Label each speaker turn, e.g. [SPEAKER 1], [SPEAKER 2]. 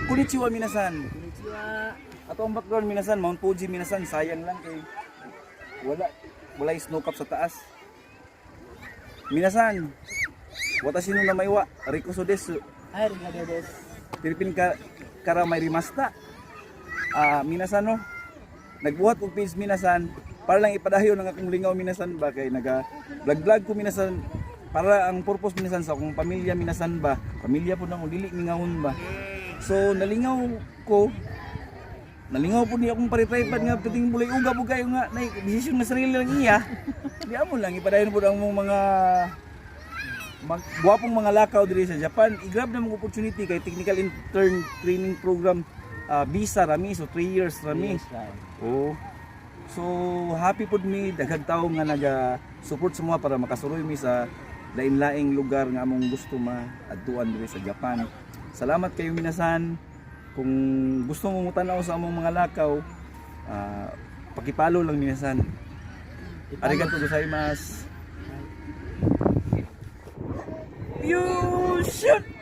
[SPEAKER 1] Konnichiwa, minasan.
[SPEAKER 2] Konnichiwa.
[SPEAKER 1] Ato ang background, minasan, Mount Fuji, minasan, sayang lang kay wala wala snow cap sa taas. Minasan, watashi no namae wa Rikuso desu.
[SPEAKER 2] Ay, arigato desu.
[SPEAKER 1] Philippine ka kara mairimashita. Ah, minasan no. Nagbuhat og page, minasan, para lang ipadayon ang akong lingaw, minasan ba, kay naga vlog vlog ko, minasan, para ang purpose, minasan, sa akong pamilya, minasan ba. Pamilya po na akong dili mingawon ba. So nalingaw ko, nalingaw po niya akong paritripod nga piting bulay uga po kayo nga nay desisyon nga sarili lang iya. Di amo lang ipadayon po ang mong mga mag, gwapong mga lakaw diri sa Japan. I-grab na mong opportunity kay technical intern training program visa rami, so 3 years rami.
[SPEAKER 2] Yes, right.
[SPEAKER 1] Oo. So happy pud mi, daghang tawo nga naga support sa mga para makasuroy mi sa lain-laing lugar nga among gusto maadtuan diri sa Japan. Salamat kayo, minasan. Kung gusto mo mutanaw sa among mga lakaw, pakipalo lang, minasan. Arigato gozaimasu. You shoot!